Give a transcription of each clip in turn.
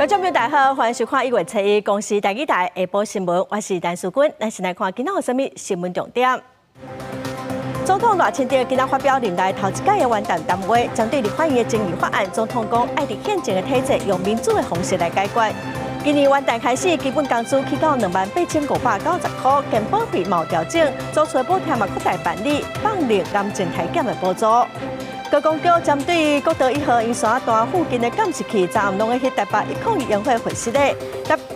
觀眾朋友大家好，歡迎收看1月初一公視台語台下晡新聞，我是陳淑君。咱先來看今仔有啥物新聞重點。總統賴清德今仔發表任內頭一擺的元旦談話，針對立法院的爭議法案，總統講愛佇憲政的體制用民主的方式來解決。今年元旦開始，基本工資起到28,590塊，健保費嘛有調整，租厝補貼嘛擴大辦理，放令癌症篩檢的補助。高公局針對國道1號鶯山段附近的監視器，昨暗攏咧佇台北102煙火會室咧，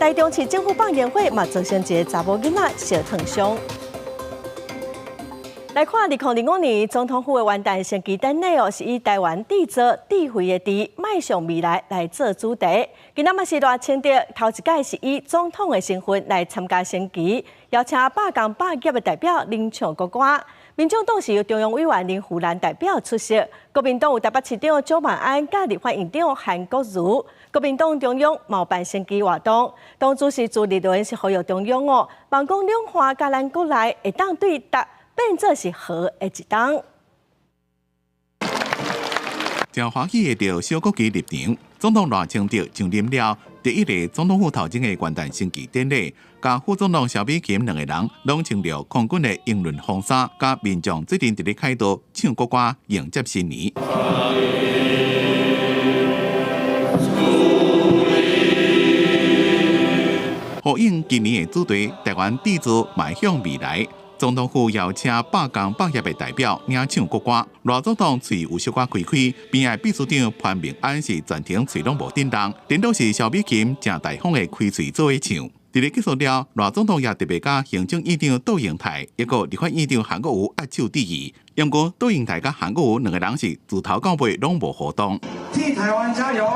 台中市政府放煙火嘛，造成一个查某囡仔燒燙傷。來看2025年總統府的元旦升旗典禮哦，是以台灣製造智慧的智，邁向未來來做主題。今仔嘛是賴清德頭一擺是以總統的身份來參加升旗，邀請百工百業的代表領唱國歌。民眾黨是由中央委員林富蘭代表出席，國民黨有台北市長蔣萬安佮立法院長韓國瑜。國民黨中央嘛有辦升旗活動，黨主席朱立倫是呼籲中央哦，望講兩岸佮咱國內會當對獨變做是和的一黨。真歡喜的著小國旗入場，總統賴清德上任了第一个總統府頭前的元旦升旗典禮，佮副總統蕭美琴兩个人攏穿著空軍的英倫風衫，佮民眾做陣佇咧開道唱國歌迎接新年。呼應今年的主題，台灣製造邁向未來。總統府邀請百工百業的代表領唱國歌，賴總統喙有小可開開，邊仔秘書長潘孟安是全程喙攏無振動，顛倒是蕭美琴誠大方的開喙做伙唱。佇咧結束了，賴總統也特別佮行政院長杜英台，抑閣立法院長韓國瑜握手致意。毋過杜英台佮韓國瑜兩个人是自頭到尾攏無互動。替台灣加油！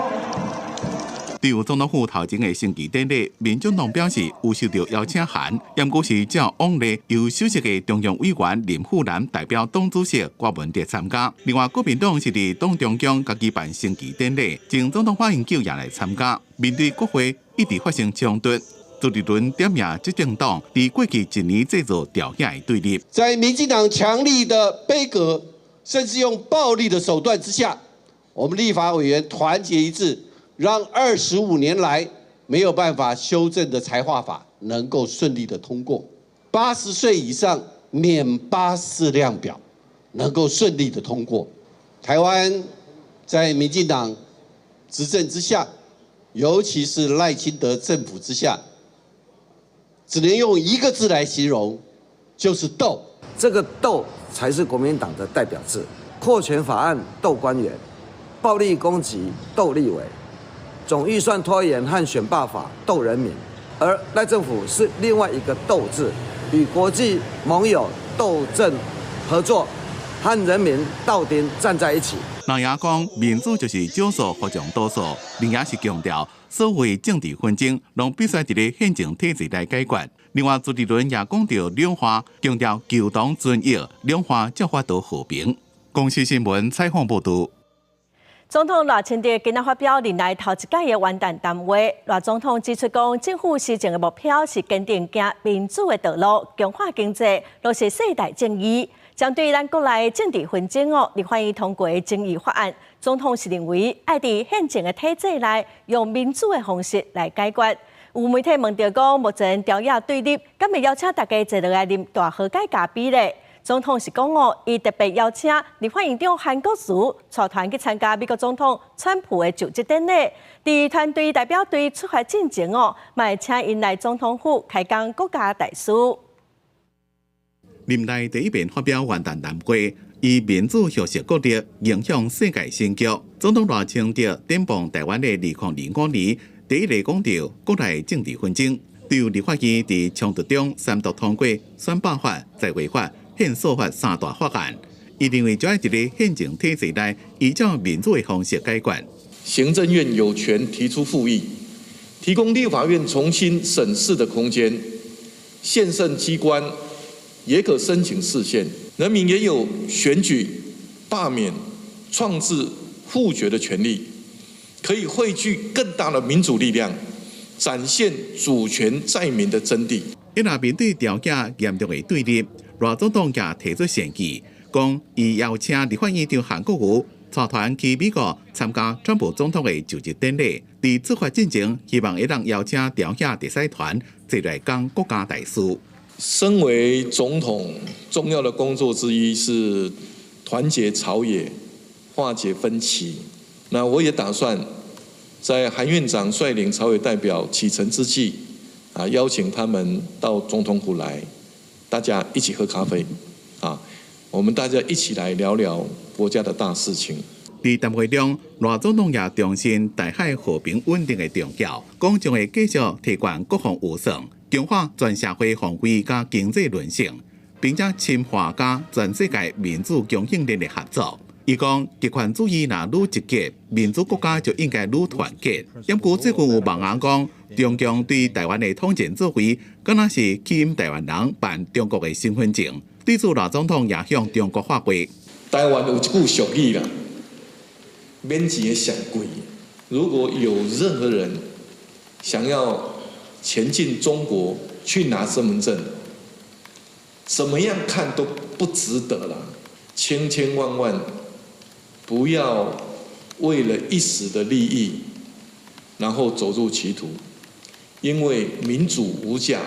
對於總統府頭前的升旗典禮，民進黨表示有收到邀請函，毋過是照往例由首席的中央委員林富南代表黨主席郭文哲參加。另外，國民黨是佇黨中央家己辦升旗典禮，前總統馬英九也來參加。面對國會一直發生衝突，朱立倫點名執政黨佇過去一年製造朝野的對立。在民進黨強力的杯葛，甚至用暴力的手段之下，我們立法委員團結一致，讓25年來沒有辦法修正的財劃法能夠順利的通過，80歲以上免84量表能夠順利的通過。台灣在民進黨執政之下，尤其是賴清德政府之下，只能用一個字來形容，就是鬥。這個鬥才是國民黨的代表字。擴權法案鬥官員，暴力攻擊鬥立委。總預算拖延和選罷法鬥人民，而賴政府是另外一個鬥字，與國際盟友鬥陣合作，和人民鬥陣站在一起。人也講民主就是少數服從多數，另也是強調所謂政治紛爭，攏必須佇咧憲政體制來解決。另外，朱立倫也講到兩岸，強調求同存異，兩岸才法度和平。公視新聞採訪報導。總統賴清德今仔發表任內頭一擺的元旦談話，賴總統指出講，政府施政的目標是堅定行民主的道路，強化經濟，落實世代正義。針對咱國內政治紛爭哦，立法院通過爭議法案，總統是認為愛佇憲政的體制內，用民主的方式來解決。有媒體問著講，目前朝野對立，敢會邀請大家坐落來啉大和解咖啡咧？總統是講哦，伊特別邀請立法院長韓國瑜帶團去參加美國總統川普的就職典禮。佇團隊代表隊出發進前哦，嘛會請𪜶來總統府開講國家大事。任內第一遍發表元旦談話，以民主學習國力影響世界新局。總統賴清德展望台灣的2025年，第一个講著國內政治紛爭，對立法院佇衝突中三讀通過選罷法、財劃法、憲訴法三大法案，伊認為就愛佇咧憲政體制內，依照民主的方式解決。行政院有權提出復議，提供立法院重新審視的空間。憲政機關也可申請釋憲，人民也有選舉、罷免、創制、複決的權利，可以匯聚更大的民主力量，展現主權在民的真諦。伊若面對朝野嚴重的對立，賴總統也提出善意，講伊邀請立法院長韓國瑜帶團去美國參加川普總統的就職典禮。佇出發進前，希望會當邀請朝野特使團坐來講國家大事。身為總統，重要的工作之一是團結朝野，化解分歧。那我也打算在韓院長率領朝野代表啟程之際，邀請他們到總統府來，大家一起喝咖啡，我們大家一起來聊聊國家的大事情。佇談話中，賴總統也重申台海和平穩定的重要，講將會繼續提懸國防預算，強化全社會防衛佮經濟韌性，並且深化佮全世界民主供應鏈的合作。伊講極權主義若愈集結，民主國家就應該愈團結。毋過最近有網紅講，中共對台灣的統戰作為，敢若是吸引台灣人辦中國的身份證。對此，賴總統也向中國發話。台灣有一句俗語啦，免錢的上貴。如果有任何人想要前進中國去拿身份證，怎麼樣看都不值得啦。千千萬萬不要為了一時的利益，然後走入歧途，因為民主無價，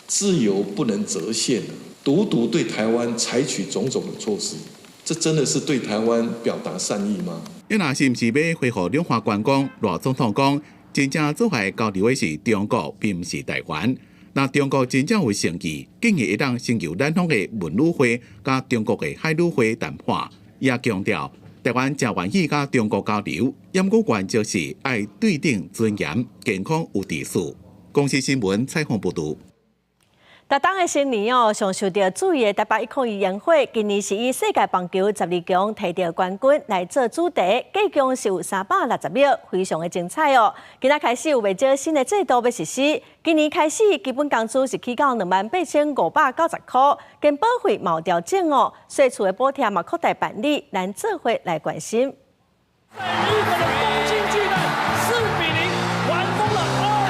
自由不能折現。獨獨對台灣採取種種的措施，這真的是對台灣表達善意嗎？伊若是毋是欲恢復兩岸觀光？賴總統講，真正做來交流的是中國，並毋是台灣。若中國真正有誠意，建議會當先由咱方的文旅會佮中國的海旅會談判。也強調，台灣誠願意佮中國交流，毋過原則是愛對等尊嚴、健康有秩序。公視新聞採訪報導。逐冬的新年哦，上受著注意的台北102煙火，今年是以世界棒球十二強提著冠軍來做主題，計共是有360秒，非常的精彩哦。今仔開始有袂少新的制度欲實施，今年開始基本工資是起到28,590箍，健保費嘛有調整哦，稅厝的補貼嘛擴大辦理，咱做伙來關心。在日本的東京巨蛋，4比0完封了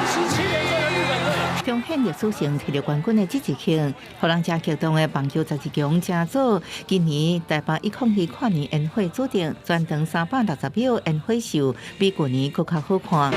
27連勝的日本隊。彰顯歷史性提著冠軍的這一刻，予人誠激動的棒球十二強成做今年台北102跨年煙火主題，全長360秒煙火秀，比舊年閣較好看。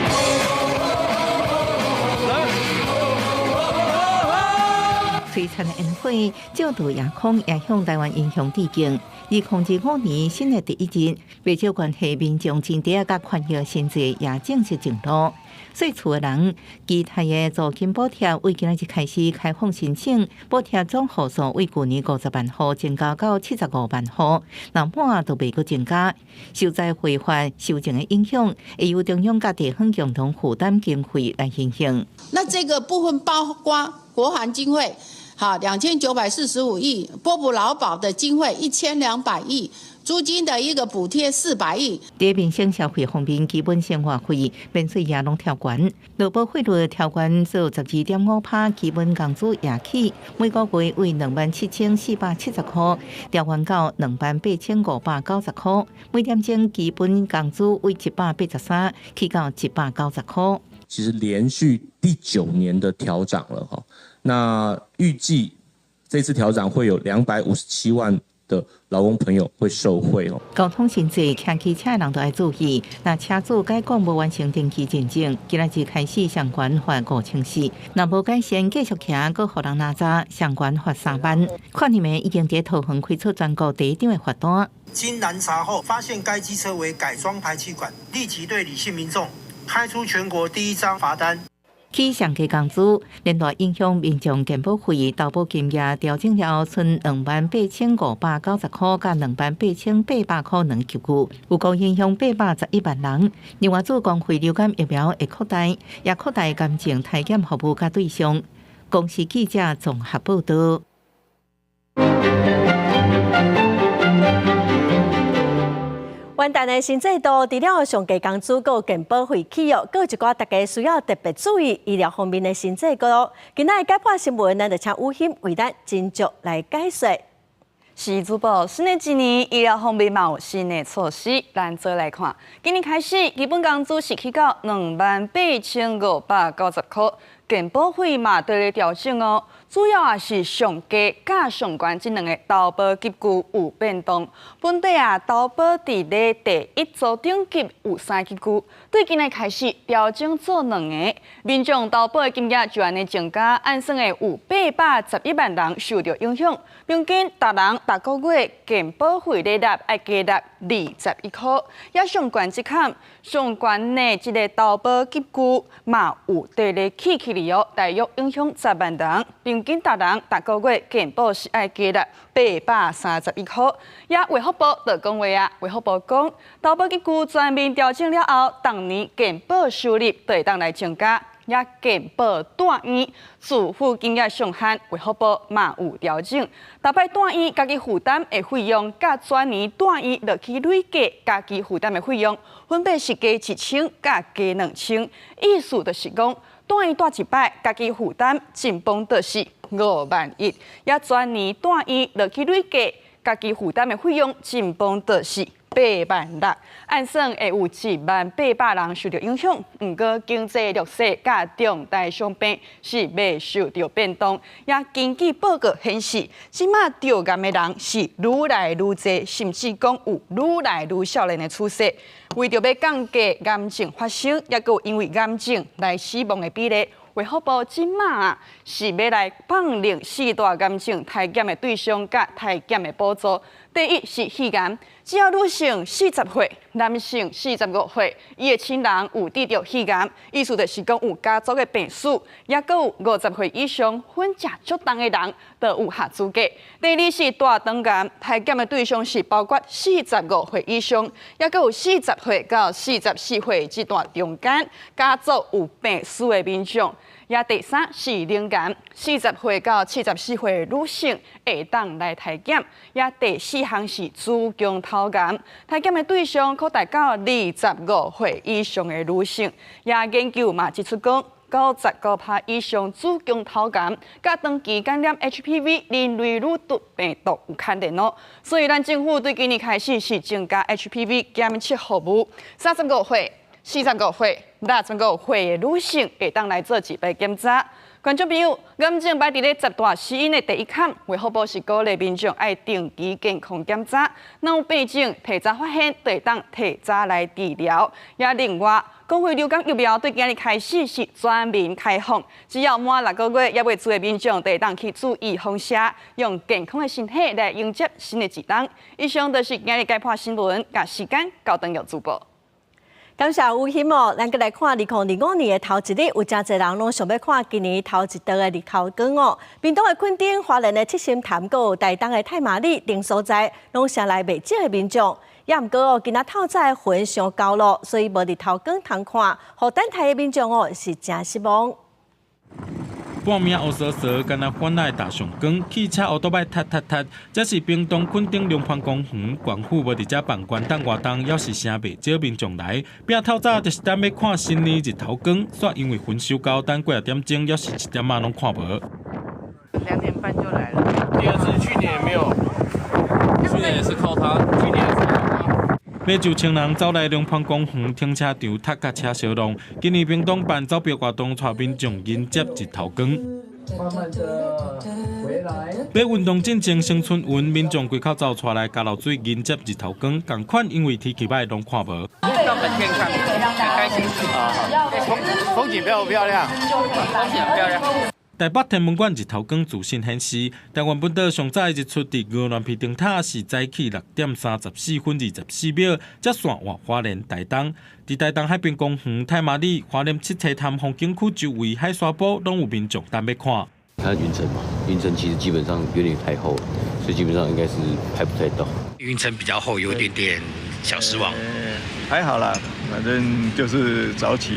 璀璨的煙火照耀夜空，也向台灣英雄致敬。2025年新的第一日，袂少關係民眾真濟佮寬裕薪資也正式上路。稅厝的人期待的租金補貼，為今仔日開始開放申請，補貼總戶數為舊年50萬戶增加到75萬戶，若滿就袂閣增加。受災匯法修正的影響，會由中央佮地方共同負擔經費來進行。那這個部分包括國防經費，好2945億，撥補勞保的經費1200億。租金的一個補貼400億。佇民生消費方面，基本生活費免稅也攏調懸，勞保費率調懸做12.5%，基本工資也起，每個月為27,470箍，調懸到28,590箍，每點鐘基本工資為183起到190箍。其實連續第9年的調漲了哈，那預計這次調漲會有257萬的勞工朋友會受惠哦。交通限制，騎機車的人都愛注意。若車主改講無完成登記認證，今仔日開始上懸罰5400。若無改善，繼續騎，閣予人拿查，上懸罰3萬。看你們已經佇桃園開出全國第一張的罰單。經攔查後，發現該機車為改裝排氣管，立即對李姓民眾開出全國第一張罰單。起上低工資，連帶影響民眾健保費、投保金額調整了後，賰28,590箍佮28,800箍兩級距，有夠影響811萬人。另外，主公費流感疫苗會擴大，也擴大癌症篩檢服務佮對象。公視記者綜合報導。元旦的新制度，除了上低工資、閣健保費起哦，閣有一寡大家需要特別注意醫療方面的新制度。今仔的解破新聞，咱就請雨欣為咱斟酌來解說。是主播，新的一年醫療方面嘛有新的措施，咱做來看。今年開始，基本工資是起到28,590箍，健保費嘛佇咧調整哦，主要也是上低佮上懸這兩个投保級距有變動。本底啊，投保佇咧第一組等級有三級距，對今年開始調整做兩个，民眾投保的金額就按呢增加，按算會有811萬人受著影響。平均逐人逐个月健保費咧納愛加納21箍，也上懸這坎，上懸的這个投保級距嘛有佇咧起起來哦，大約影響10萬人，平均逐人逐个月健保是愛加納831箍。也衛福部就講話啊，衛福部講，投保級距全面調整了後，逐年健保收入就會當來增加。也健保住院自付金額上限，衛福部嘛有調整。逐擺住院家己負擔的費用，佮全年住院落去累計家己負擔的費用，分別是加1000佮加2000。意思就是講，住院住一擺，家己負擔進步就是5萬1；也全年住院落去累計家己負擔的費用，進步就是8萬6，按算會有1萬800人受著影響。毋過經濟弱勢佮重大傷病是袂受著變動。也根據報告顯示，這馬著癌的人是愈來愈濟，甚至講有愈來愈少年的趨勢。為著欲降低癌症發生，抑閣有因為癌症來死亡的比例，衛福部這馬啊是欲來放寬四大癌症篩檢的對象佮篩檢的補助。第一是肺癌，只要女性40歲，男性45歲，伊的親人有得著肺癌，意思就是講有家族的病史，抑閣有50歲以上薰食足重的人，就有合資格。第二是大腸癌，篩檢的對象是包括45歲以上，抑閣有40歲到44歲這段中間家族有病史的民眾。也第三是乳癌，40歲到74歲女性會當來篩檢。也第四項是子宮頭癌，篩檢的對象擴大到25歲以上的女性。也研究嘛指出講，99%以上子宮頭癌佮長期感染 HPV 人類乳頭病毒有牽連哦。所以咱政府對今年開始是增加 HPV 檢測服務，35歲、45歲、65歲的女性會當來做一擺檢查。觀眾朋友，癌症排佇咧十大死因的第一坎，衛福部是鼓勵民眾愛定期健康檢查，若有病症提早發現，就會當提早來治療。也另外，公費流感疫苗對今日開始是全面開放，只要滿6個月猶未注的民眾，就會當去注預防射，用健康的身體來迎接新的一冬。以上就是今日解破新聞，共時間交轉予主播。感謝吳欣哦，咱閣來看2025年的頭一日，有誠濟人攏想欲看今年頭一道的日頭光哦。屏東的墾丁、花蓮的七星潭、閣有台東的太麻里等所在，攏迎來袂少的民眾。也毋過哦，今仔透早的雲傷厚囉，所以無日頭光通看，予等待的民眾哦是誠失望。半暝烏趖趖，敢若反來踏上光，汽車烏多擺踢踢踢。這是屏東墾丁龍盤公園，縣府無佇遮辦元旦活動，猶是誠袂少民眾來。拼透早就是等欲看新年日頭光，煞因為雲傷厚，等幾仔點鐘，猶是一點仔攏看無。 2點半就來了。第二次去年也沒有，去年也是靠他，去年也是靠他。欲上千人走來龍盤公園停車場，塞甲車相挵。今年屏東辦走標活動，帶民眾迎接日頭光。慢慢的回來。欲運動進前先春運，民眾規口走帶來加落水迎接日頭光。仝款因為天氣䆀，攏看無。到本天看，很開心啊！風景漂不漂亮？風景很漂亮。台北天文館日頭光資訊顯示，台灣本島上早的日出佇鵝鑾鼻燈塔是早起6點34分24秒，才線活花蓮台東。佇台東海濱公園、太麻里、花蓮七星潭風景區周圍海沙埔，攏有民眾等欲看。它雲層嘛，雲層其實基本上有點太厚，所以基本上應該是拍不太到。雲層比較厚，有點點小失望。還好啦，反正就是早起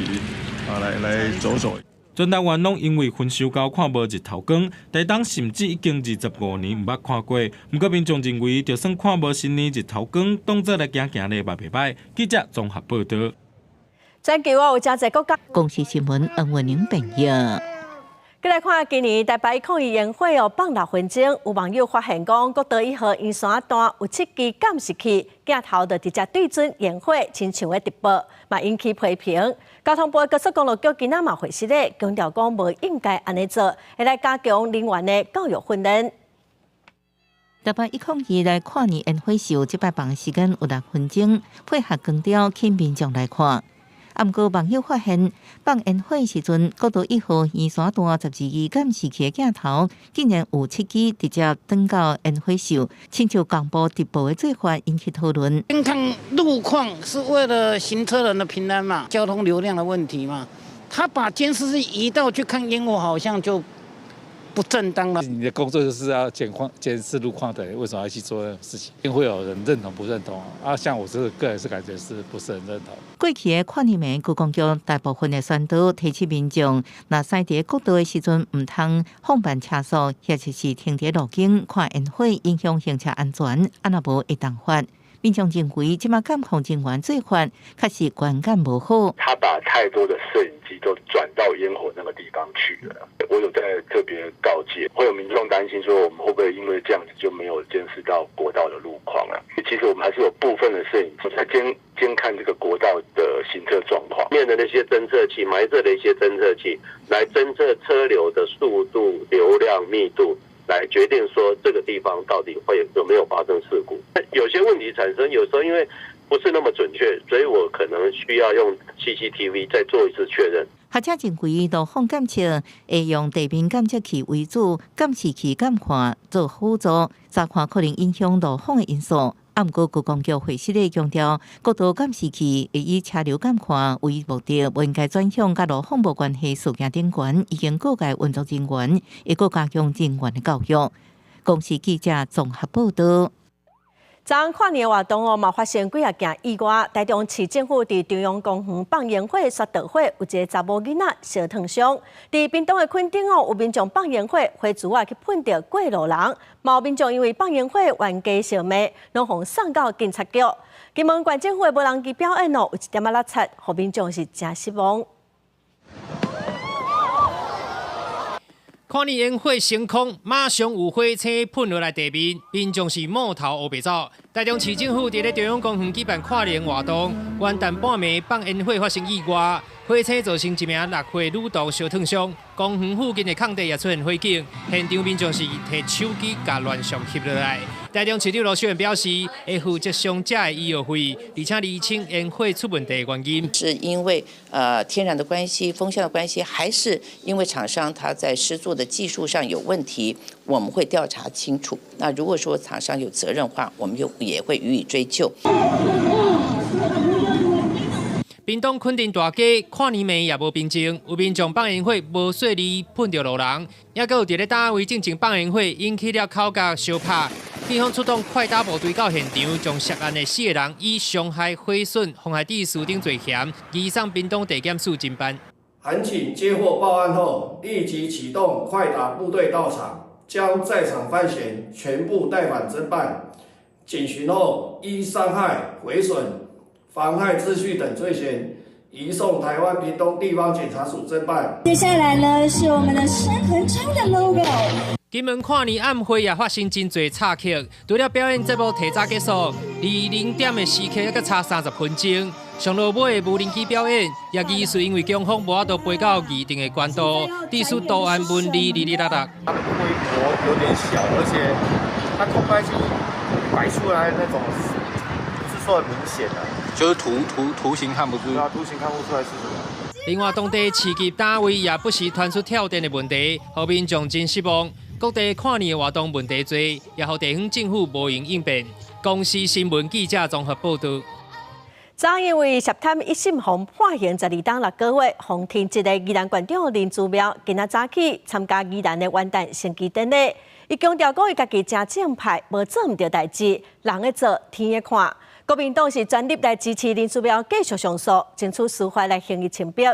啊，來來走走。全台灣攏因為雲傷厚看無日頭光，台東甚至已經25年毋捌看過。毋過民眾認為，就算看無新年日頭光，當做來行行咧嘛袂䆀。記者綜合報導。全球有誠濟國家。公視新聞黃文玲編譯。閣來看今年台北102煙火哦放6分鐘，有網友發現講，國道1號圓山段有七支監視器鏡頭，就直接對準煙火，親像咧直播，嘛引起批評。交通部的高速公路局今仔嘛回釋咧，強調講無應該按呢做，會來加強人員的教育訓練。台北102來跨年煙火秀，這擺放時間有6分鐘，配合光雕，吸引民眾來看。啊，毋過網友發現，放煙火時陣，國道1號圓山段12支監視器的鏡頭，竟然有七支直接轉到煙火秀，親像廣播直播的做法，引起討論。監看路況是為了行車人的平安嘛，交通流量的問題嘛。他把監視器移到去看煙火，好像就不正當了。你的工作就是要監況監視路況的，為什麼要去做這種事情？一定會有人認同不認同啊？像我這個個人是感覺是不是很認同。過去的跨年暝，觀光局大部分的宣導提醒民眾，若駛佇國道的時陣，毋通放慢車速，或者是停佇路肩看煙火，影響行車安全，啊若無會當罰。民眾認為，這馬監控人員做法確實觀感無好。他把太多的攝影機都轉到煙火那個地方去了。我有在特別告誡，會有民眾擔心說，我們會不會因為這樣子就沒有監視到國道的路況啊？其實我們還是有部分的攝影機在監看這個國道的行車狀況。面的那些偵測器，埋設的一些偵測器，來偵測車流的速度、流量、密度，來決定說這個地方到底會有沒有發生事故。有些問題產生，有時候因為不是那麼準確，所以我可能需要用 CCTV 再做一次確認。學者認為，路況監測會用地面監測器為主，監視器監看做輔助，查看可能影響路況的因素。啊，毋過觀光局會釋咧強調，國道監視器會以車流監看為目的，無應該轉向佮路況無關係事件頂懸，已經告誡運作人員，會閣加強人員的教育。公視記者綜合報道。昨昏跨年活動哦，嘛發生幾仔件意外。台中市政府佇中央公園放煙火雪道火，有一个查某囡仔相燙傷。佇屏東的墾丁哦，有民眾放煙火，火珠仔去噴著過路人，嘛有民眾因為放煙火冤家相罵，攏予送到警察局。金門縣政府的無人機表演哦，有一點仔落漆，予民眾是誠失望。跨年煙火升空，馬上有火星噴落來地面，民眾是摸頭烏白走。台中市政府佇咧中央公園舉辦跨年活動，元旦半暝放煙火發生意外，火星造成一名6歲女童相燙傷，公園附近的空地也出現火警，現場民眾是提手機共亂相翕落來。台中市長盧秀燕表示，會負責傷者的醫藥費，而且釐清煙火出問題的原因。是因為天然的關係、風向的關係，還是因為廠商他在施作的技術上有問題？我們會調查清楚。那如果說廠商有責任的話，我們就也會予以追究。屏東墾丁大街跨年暝也無平靜，有民眾放煙火無細膩噴著路人，也閣有佇咧單位進前放煙火引起了口角相拍。警方出動快打部隊到現場，將涉案的四個人以傷害、毀損、妨害秩序等罪嫌移送屏東地檢署偵辦。函警接獲報案後，立即啟動快打部隊到場，將在場犯嫌全部帶返偵辦。檢詢後，依傷害、毀損、妨害秩序等罪嫌，移送台灣屏東地方檢察署偵辦。接下來呢，是我們的深恆昌的 logo。金門跨年暗會也發生真濟插曲，除了表演節目提早結束，離零點的時刻猶閣差30分鐘。上落尾的無人機表演，也疑似因為強風無法度飛到預定的高度，致使圖案紋理離離落落。它的規模有點小，而且它空拍機擺出來那種，不是說很明顯的，就是圖形看不出，對啊，圖形看不出來是什麼。另外，當地市級單位也不時傳出跳電的問題，予民眾真失望。各地跨年活動問題多，也予地方政府無閒應變。公視新聞記者綜合報導。昨因為涉貪一審予判刑12冬6個月，予停職的宜蘭縣長林姿妙，今仔早起參加宜蘭的元旦升旗典禮。伊強調講，伊家己誠正派，無做毋對代誌，人會做，天會看。國民黨是全力來支持林姿妙繼續上訴，爭取司法來還伊清白。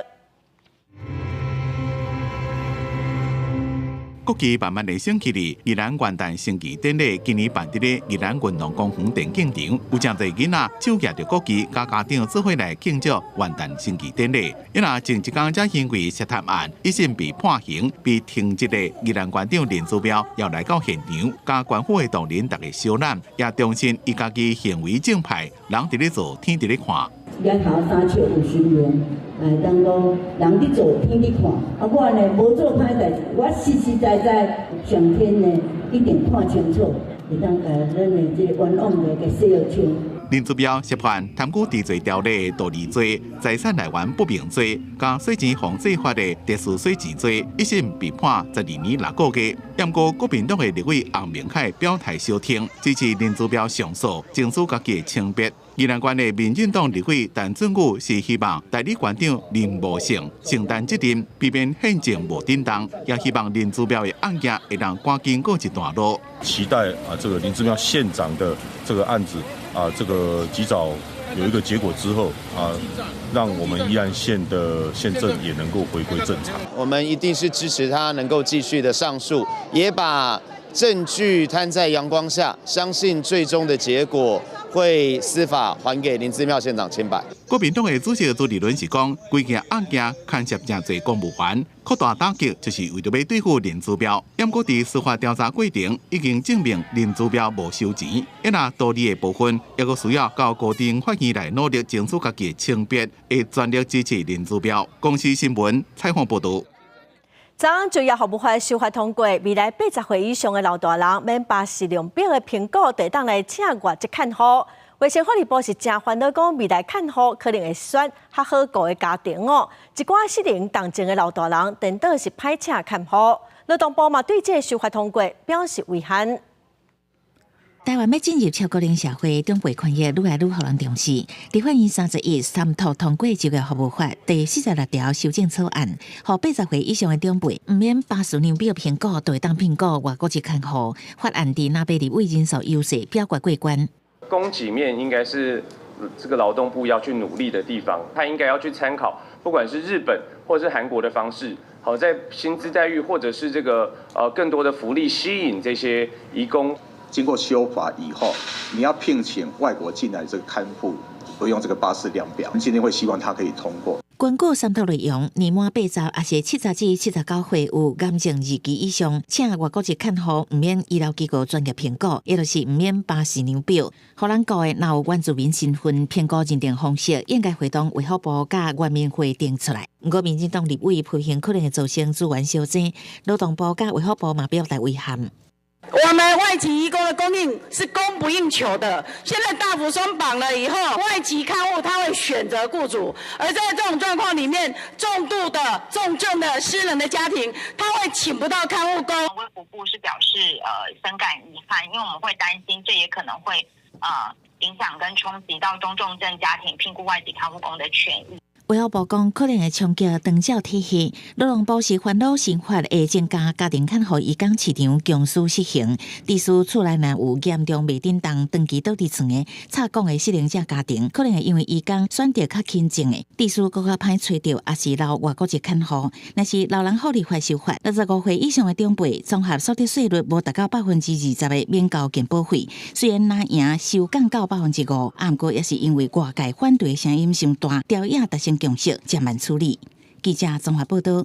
國旗慢慢的升起哩，宜蘭元旦升旗典禮今年辦佇咧宜蘭運動公園電競場，有誠濟囡仔手舉著國旗，佮家長做伙來慶祝元旦升旗典禮。伊若前一工才因為涉貪案一審被判刑、被停職的宜蘭縣長林姿妙，又來到現場，佮縣府的同仁逐个相攬，也重申伊家己行為正派，人佇咧做，天佇咧看。額頭三尺有神明，會當講人佇做，天佇看。啊，我呢無做歹代誌，我實實在在上天呢一定看清楚，會當共咱的這個冤枉的共洗清。林姿妙涉犯貪污治罪條例盜利罪、財產來源不明罪、佮洗錢防制法的特殊洗錢罪，一審被判12年6個月。毋過國民黨的立委洪明凱表態相挺，支持林姿妙上訴，爭取家己的清白。宜蘭縣的民進黨立委陳俊武是希望代理縣長林無成承擔責任，避免憲政無振動，也希望林姿妙的案件會當趕緊告一段落。期待啊，這個林姿妙縣長的這個案子啊，這個及早有一個結果之後啊，讓我們宜蘭縣的縣政也能夠回歸正常。我們一定是支持他能夠繼續的上訴，也把證據攤在陽光下，相信最終的結果會司法還給林姿妙縣長清白。國民黨的主席朱立倫是講，規件案件牽涉誠濟公務員，擴大打擊就是為著欲對付林姿妙。毋過佇司法調查過程已經證明林姿妙無收錢，伊若道理的部分，猶閣需要到高等法院來努力爭取家己的清白，會全力支持林姿妙。公視新聞採訪報導。昨昏就業服務法修法通過，未來80歲以上的老大人免巴氏量表的評估，就會當來請外籍看護。衛生福利部是誠煩惱，講未來看護可能會選較好顧的家庭哦。一寡失能重症的老大人，顛倒是歹請看護。勞動部嘛對這個修法通過表示遺憾。台灣欲進入超高齡社會，長輩權益愈來愈予人重視。立法院31三讀通過就業服務法第46條修正草案，予80歲以上的長輩，毋免巴氏量表評估，就會當聘僱外國籍看護。法案佇藍白立委人數優勢表決過關。供給面應該是這個勞動部要去努力的地方，他應該要去參考，不管是日本或是韓國的方式，好在薪資待遇或者是這個更多的福利吸引這些移工。經過修法以後，你要聘請外國進來這個看護，不用這個巴氏量表。今天會希望他可以通過。根據三讀內容，年滿八十抑是70至79歲有癌症二期以上，請外國籍看護，毋免醫療機構專業評估，也就是毋免巴氏量表。予人顧的，若有原住民身份評估認定方式，應該會同衛福部佮原民會定出來。毋過民進黨立委批評可能會造成資源相爭，勞動部佮衛福部嘛表達遺憾。我們外籍移工的供應是供不應求的，現在大幅鬆綁了以後，外籍看護他會選擇雇主，而在這種狀況裡面，重度的、重症的失能的家庭，他會請不到看護工。衛福部是表示深感遺憾，因為我們會擔心這也可能會影響跟衝擊到中重症家庭聘僱外籍看護工的權益。衛福部講可能會衝擊長照體系，勞動部是煩惱新法會增加家庭看護移工市場強勢失衡，致使厝內若有嚴重袂振動、長期倒佇床的、插管的失能者家庭，可能會因為移工選擇較輕症的，致使閣較歹揣著，抑是留外國籍看護。若是老人福利法修法，65歲以上的長輩，綜合所得稅率無達到20%的免交健保費，雖然若贏修降到5%，啊，毋過也是因為外界反對聲音傷大，調影達成共識，漸慢處理。記者綜合報道。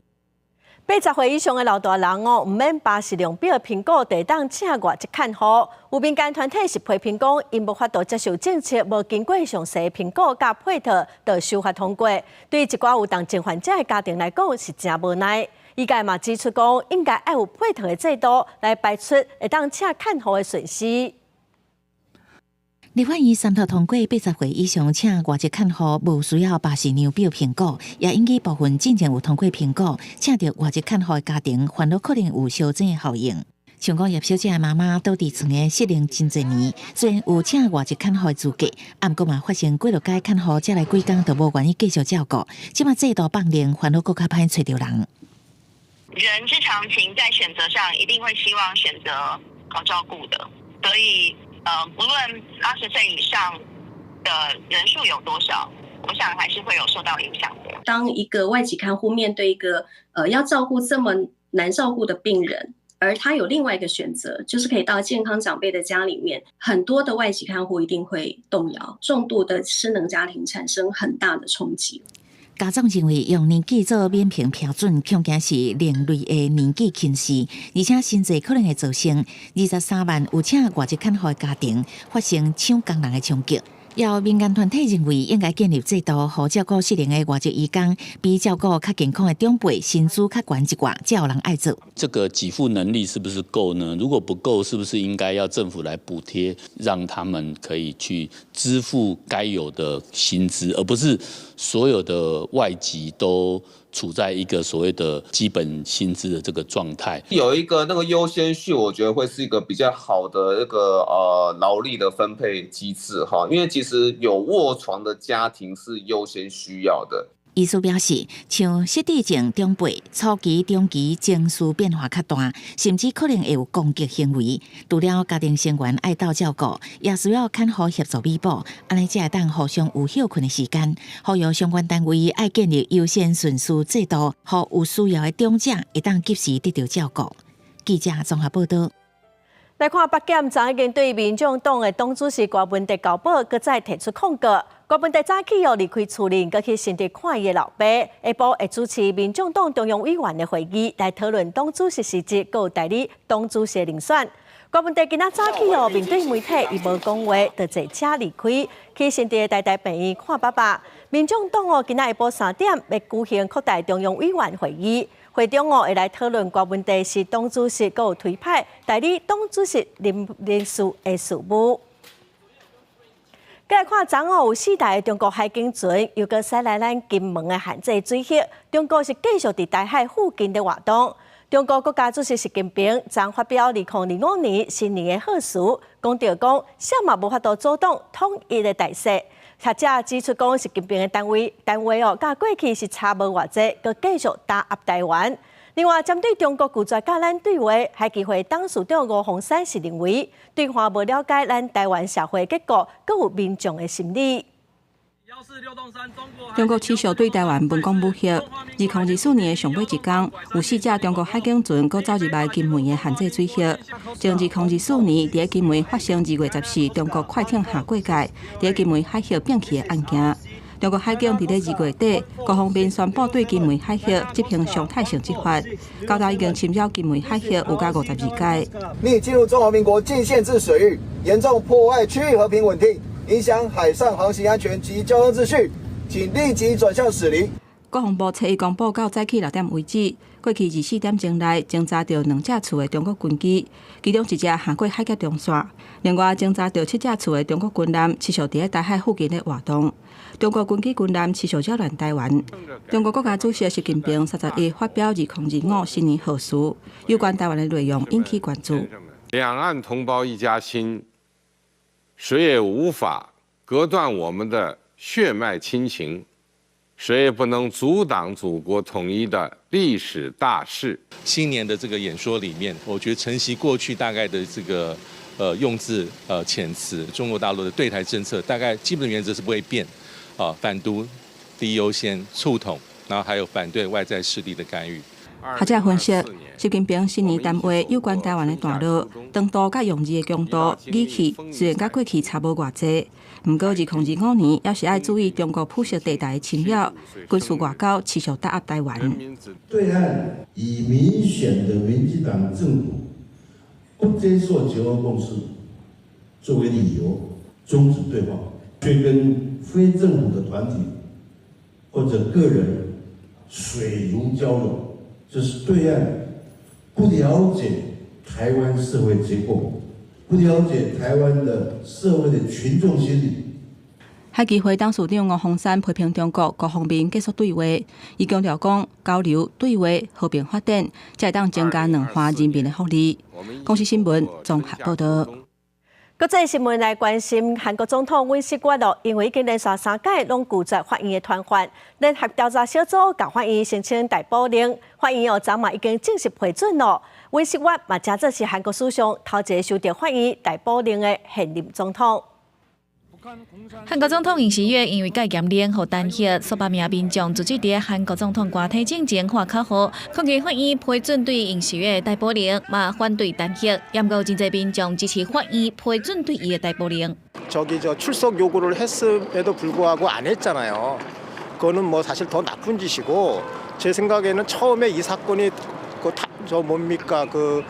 80歲以上的老大人哦，毋免巴氏量表評估，就會當請外籍看護。有民間團體是批評講，𪜶無法度接受政策，無經過詳細評估佮配套，就修法通過。對一寡有重症患者的家庭來講，是誠無奈。醫界嘛指出講，應該愛有配套的制度來排除會當請看護的損失。立法院三讀通過80歲以上請外籍看護無需要巴氏量表評估，也引起部分進前有通過評估，請著外籍看護的家庭，煩惱可能有相爭的效應。像講葉小姐的媽媽倒佇床的失能真濟年，雖然有請外籍看護的資格，毋過嘛發生幾落擺看護才來幾工就無願意繼續照顧，這馬制度放靈，煩惱閣較歹揣著人。人之常情，在選擇上一定會希望選擇好照顧的，所以，不論80歲以上的人數有多少，我想還是會有受到影響的。當一個外籍看護面對一個要照顧這麼難照顧的病人，而而他有另外一個選擇，就是可以到健康長輩的家裡面。很多的外籍看護一定會動搖，重度的失能家庭產生很大的衝擊。家長認為用年紀做免評標準，恐驚是另類的年紀歧視，而且薪資可能會造成23萬有請外籍看護的家庭發生搶工人的衝擊。有民間團體認為應該建立制度，予照顧失能的外籍移工比照顧較健康的長輩薪資較懸一寡，才有人愛做。這個給付能力是不是夠呢？如果不夠，是不是應該要政府來補貼，讓他們可以去支付該有的薪資，而不是所有的外籍都處在一個所謂的基本薪資的這個狀態。有一個那個優先序，我覺得會是一個比較好的一個勞力的分配機制哈，因為其實有臥床的家庭是優先需要的。醫師表示，像失智症長輩初期、中期情緒變化較大，甚至可能會有攻擊行為。除了家庭成員愛鬥照顧，也需要看護協助彌補，按呢才會當互相有歇睏的時間。呼籲相關單位愛建立優先順序制度，予有需要的長者會當及時得到照顧。記者綜合報道。來看北檢昨已經對民眾黨的黨主席柯文哲交保，閣再提出控告。柯文哲早起哦離開厝裡，閣去新竹看伊的老爸，下晡會主持民眾黨中央委員的會議，來討論黨主席辭職，閣有代理黨主席人選。柯文哲今仔早起哦，面對媒體，伊無講話，就坐車離開，去新竹的台大病院看爸爸。民眾黨哦，今仔下晡3點欲舉行擴大中央委員會議。會中哦會來討論柯文哲辭黨主席，閣有推派代理黨主席人事的事務。閣來看，昨哦有四台中國海警船又閣駛來咱金門的限制水域，中國是繼續佇台海附近的活動。中國國家主席習近平昨發表2025年新年的賀詞，講著講，啥嘛無法度阻擋統一的大勢。學者指出講，習近平的單位哦，佮過去是差無偌濟，閣繼續打壓台灣。另外，針對中國拒絕佮咱對話，海基會董事長吳鳳山是認為，對話無了解咱台灣社會結構，閣有民眾的心理。中國持續對台灣文攻武嚇。2024年的上尾一工，有四隻中國海警船閣走入來金門的限制水域。從2024年，佇金門發生2月14中國快艇下過界，佇金門海域變去的案件。中國海警佇咧2月底，各方面宣布對金門海域執行常態性執法，到今已經侵擾金門海域有加52擺。擬進入中華民國禁限制水域，嚴重破壞區域和平穩定，影響海上航行安全及交通秩序，請立即轉向駛離。國防部初一公布到早起6點為止，過去24點鐘內偵查著兩隻次的中國軍機，其中一隻橫過海峽中線，另外偵查著七隻次的中國軍艦持續佇咧台海附近咧活動。中國軍機軍艦持續擾亂台灣。中國國家主席習近平31發表2025新年賀詞，有關台灣的內容引起關注。兩岸同胞一家親，誰也無法隔斷我們的血脈親情，誰也不能阻擋祖國統一的歷史大勢。新年的這個演說裡面，我覺得承襲過去大概的這個用字遣詞，中國大陸的對台政策大概基本原則是不會變，啊，反獨第一優先，促統，然後還有反對外在勢力的干預。學者分析，習近平新年談話有關台灣的段落，長度佮用字的強度、語氣雖然佮過去差無偌濟，毋過2025年猶是愛注意中國灰色地帶的侵擾，軍事外交持續打壓台灣。對岸以民選的民進黨政府不接受九二共識作為理由終止對話，卻跟非政府的團體或者個人水乳交融。這是對岸不了解台灣社會結構，不了解台灣的社會的群眾心理。海基會董事長吳鳳山批評中國各方面結束對話，伊強調講交流對話和平發展，才會當增加兩岸人民的福利。公視新聞綜合報道。國際新聞來關心韓國總統尹錫悅咯，因為已經連續三屆攏拒絕法院的傳喚，聯合調查小組共法院申請逮捕令，法院哦昨嘛已經正式批准咯。尹錫悅嘛，成做是韓國史上頭一个收著法院逮捕令的現任總統。韓國總統尹錫悅因為戒嚴令予彈劾，數百名民眾聚集佇韓國總統官邸進前喊口號，抗議法院批准對尹錫悅逮捕令，嘛反對彈劾。毋過真濟民眾支持法院批准對伊的逮捕令。 저기 저 출석 요구를 했음에도 불구하고 안 했잖아요. 그거는 뭐 사실 더 나쁜 짓이고 제 생각에는 처음에 이 사건이 그 저 뭡니까 그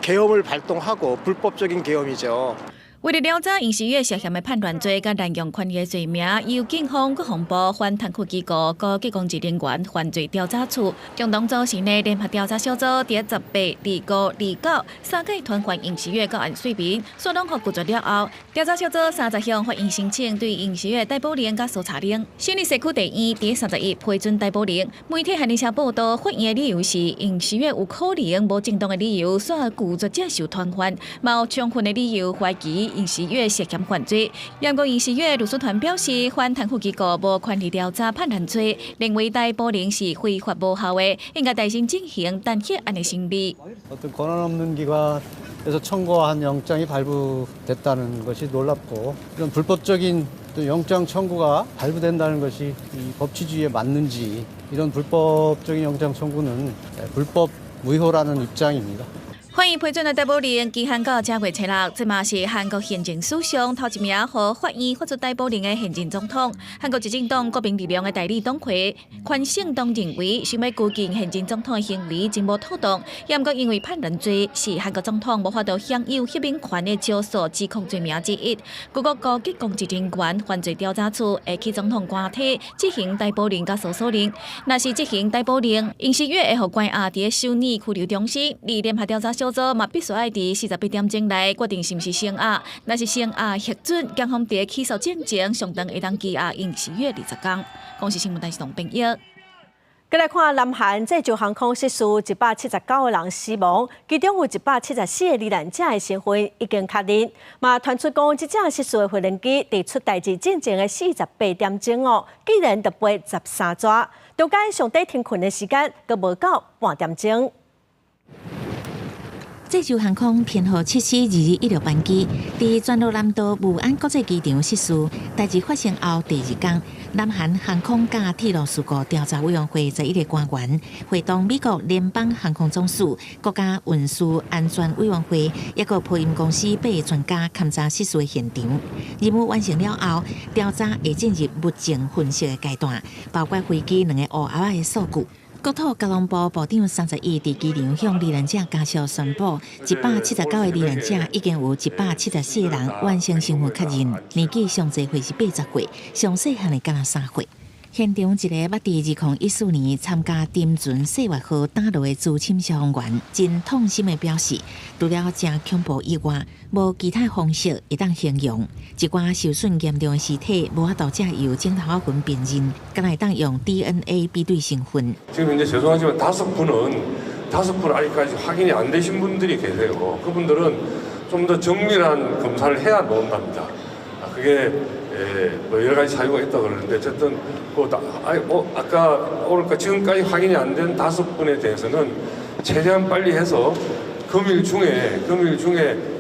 계엄을 발동하고 불법적인 계엄이죠. 為了調查尹錫悅涉嫌的叛亂罪佮濫用權力的罪名，由警方、國防部、反貪腐機構、高級公職人員犯罪調查處共同組成的聯合調查小組，佇18、25、29三屆傳喚尹錫悅到案說明，煞攏予拒絕了後，調查小組三十向法院申請對尹錫悅逮捕令佮搜查令。首爾社區地院佇31批准逮捕令。媒體韓聯社報道，法院的理由是尹錫悅有可能無正當的理由，煞拒絕接受傳喚，嘛有充分的理由懷疑尹錫悅涉嫌犯罪。毋過尹錫悅律師團表示，反貪腐機構無權力調查叛亂罪，認為逮捕令是非法無效的，應該重新進行彈劾案的審理。 어떤 권한 없는 기관에서 청구한 영장이 발부됐다는 것이 놀랍고 이런 불법적인 영장 청구가 발부된다는 것이 이 법치주의에 맞는지 이런 불법적인 영장 청구는 불법 무효라는 입장입니다. 法院批准的逮捕令期限到這月初六，這嘛是韓國憲政史上頭一名予法院發出逮捕令的現任總統。韓國執政黨國民力量的代理黨魁寬勝東認為，想欲拘禁現任總統的行為真無妥當。毋過因為叛亂罪是韓國總統無法度享有赦免權的少數指控罪名之一。各國高級公職人員犯罪調查處會去總統官邸執行逮捕令佮搜索令。若是執行逮捕令，尹錫悅會予關押佇首爾拘留中心，而聯合調查小組嘛必須愛佇48點鐘內決定是毋是聲押，若是聲押核准，檢方佇起訴進前上長會當羈押尹錫悅20天。公視新聞台是董編譯。閣來看南韓濟州航空失事，179個人死亡，其中有174個罹難者的身份已經確認。嘛傳出講，這架失事的飛行機佇出代誌進前的48點鐘哦，竟然就飛13逝，中間上底停睏的時間閣無夠半點鐘。濟州航空編號742216班機，佇全羅南道武安國際機場失事，代誌發生後第二工，南韓航空佮鐵路事故調查委員會11個官員，會同美國聯邦航空總署、國家運輸安全委員會，抑閣波音公司八個專家勘查失事的現場。任務完成了後，調查會進入物證分析的階段，包括飛機兩個烏盒仔的數據。國土交通部部長31佇機場向罹難者家屬宣布，179個罹難者已經有174個人完成身份確認，年紀上濟歲是80歲，上細漢的敢若3歲。現場一个捌佇2014年參加沉船世越號打撈的資深消防員，真痛心的表示，除了誠恐怖以外，無其他方式會當形容。一寡受損嚴重的屍體，無法度藉由指頭仔痕辨認，敢若會當用 DNA 比對身份。 지금 이제 죄송하지만 다섯 분 아직까지 확인이 안 되신 분들이 계세요. 그분들은 좀 더 정밀한 검사를 해야 나온답니다. 그게 뭐 여러 가지 사유가 있다 그러는데 어쨌든 그 아니, 아까 오늘까 지금까지 확인이 안 된 다섯 분에 대해서는 최대한 빨리 해서 금일 중에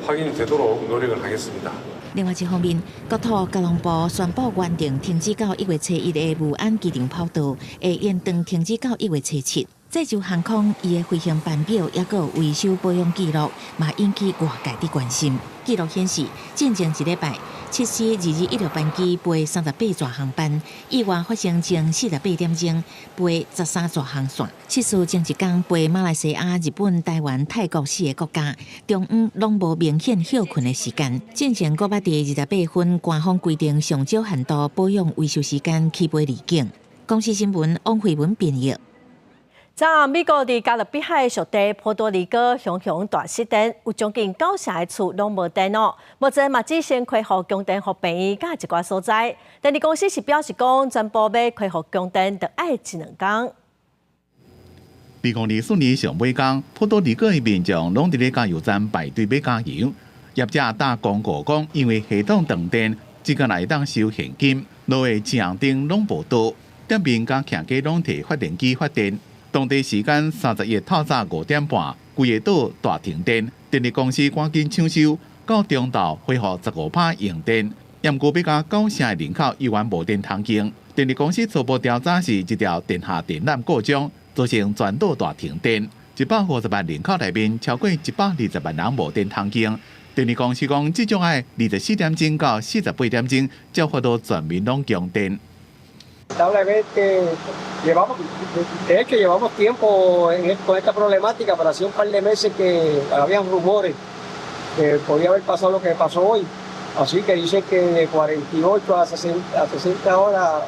확인이 되도록 노력을 하겠습니다. 另外一方面，國土交通部宣布原定停止到1月初1的武安機場跑道，會延長停止到1月初7。濟州航空伊的飛行班表抑閣維修保養記錄，嘛引起外界的關心。記錄顯示，進前一禮拜742216班機飛38逝航班，意外發生前48點鐘飛13逝航線。失事前一工飛馬來西亞、日本、台灣、泰國四个國家，中央攏無明顯歇睏的時間。進前閣捌佇28分，官方規定上少限度保養維修時間起飛離境。公視新聞王慧文編譯。昨暗美國佇加勒比海屬地波多黎各熊熊大失電，有將近九成的厝攏無電哦。目前嘛只先恢復供電予病院佮一寡所在。電力公司是表示講，全部欲恢復供電，著愛一兩工。2024年上尾工，波多黎各的民眾攏佇咧加油站排隊欲加油。業者打廣告講，因為系統斷電，這個會當收現金，路的青紅燈攏無倒，店面佮徛家攏提發電機發電。當地時間31透早5點半，規个島大停電，電力公司趕緊搶修，到中晝恢復15%用電，毋過欲加九成的人口依然無電通用。電力公司初步調查是一條地下電纜故障，造成全島大停電。150萬人口內面，超過120萬人無電通用。電力公司講，至少愛24點鐘到48點鐘，才有法度全面攏供電。 Lamentablemente llevamos, de hecho llevamos tiempo con esta problemática, pero hacía un par de meses que habían rumores que podía haber pasado lo que pasó hoy. Así que dicen que de 48 a 60 horas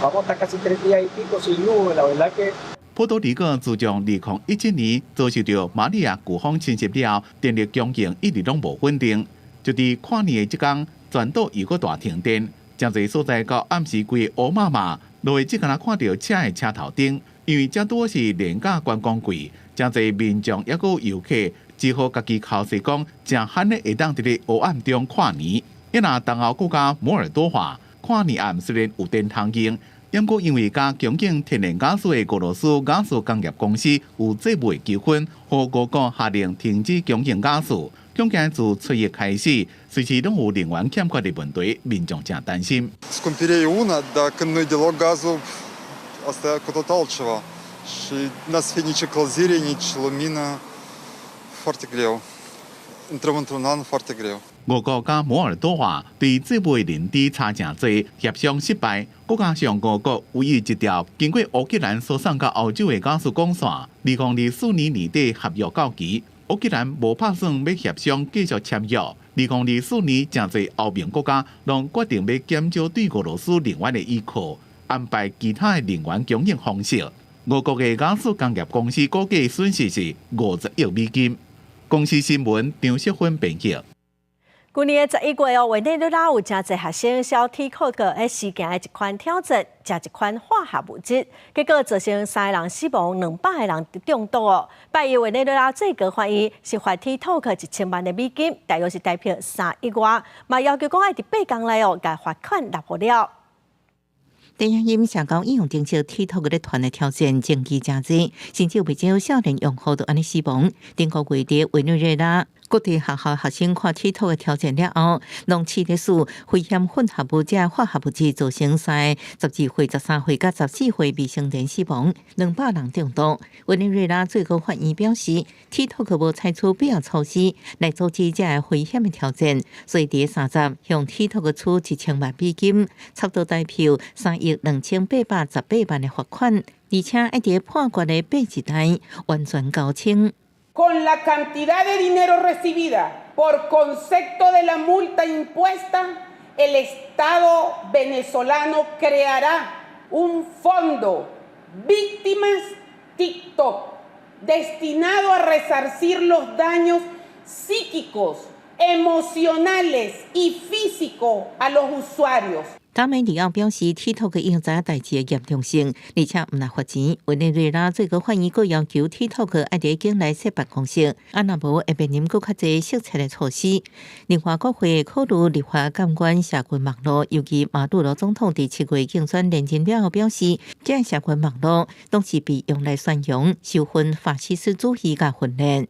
vamos a estar casi 3 días y pico sin luz. La verdad que 波多黎各自從2017年遭受著瑪利亞颶風侵襲了後，電力供應一直攏無穩定。就佇跨年的這工，全島又閣大停電，誠濟所在到暗時規個烏麻麻，落去只敢若看著車的車頭燈，因為這拄是連假觀光季，誠濟民眾抑閣遊客只好家己剾勢講，誠罕的會當佇咧黑暗中跨年。抑若東歐國家摩爾多瓦跨年暗雖然有電通用，毋過因為佮供應天然瓦斯的俄羅斯瓦斯工業公司有債務的糾紛，予俄國下令停止供應瓦斯。恐驚自初一開始，隨時攏有能源欠缺的問題，民眾誠擔心。 Scumpire e una, dar când nu-i deloc gazul, asta e cu totul altceva. Și n-a să fie nici încălzire, nici lumină, foarte greu. Intrăm într-un an foarte greu. 俄國佮摩爾多瓦對債務的認知差誠濟，協商失敗。閣加上俄國唯一一條經過烏克蘭輸送到歐洲的瓦斯管線，2024年年底合約到期，烏克蘭無拍算欲協商繼續簽約。2024年，誠濟歐盟國家攏決定欲減少對俄羅斯能源的依靠，安排其他的能源供應方式。俄國的瓦斯工業公司估計損失是50億美金。公視新聞張淑芬編輯。舊年的11月哦，委內瑞拉有誠濟學生痟 TikTok 喺事件的一款挑戰，食一款化學物質，結果造成三个人死亡，200個人中毒哦。拜一委內瑞拉最高法院是罰 TikTok 1000萬的美金，大約是台幣3億外，嘛要求講愛佇8工內哦，共罰款納付了。電影音社交應用程式 TikTok 咧傳的挑戰爭議誠濟，甚至有袂少少年用戶都按呢死亡。頂個月佇委內瑞拉各地學校學生看 TikTok 的挑戰了後，攏試咧試危險混合物這化學物質，造成三个12歲、13歲佮14歲未成年死亡，200人中毒。委內瑞拉最高法院表示，TikTok 無採取必要措施來阻止這个危險的挑戰，所以佇30向 TikTok 處1000萬美金，差不多台幣3億2818萬的罰款，而且愛佇判決的8日內完全交清。 Con la cantidad de dinero recibida por concepto de la multa impuesta, el Estado venezolano creará un fondo Víctimas TikTok destinado a resarcir los daños psíquicos, emocionales y físicos a los usuarios. 達美里奧表示，TikTok 已經知影代誌的嚴重性，而且毋但罰錢。委內瑞拉最高法院閣要求 TikTok 愛佇境內設辦公室，啊若無會面臨閣較濟適切的措施。另外，國會考慮立法監管社群網路，尤其馬杜羅總統佇7月競選連任了後表示，這社群網路攏是被用來宣揚仇恨、法西斯主義佮分裂。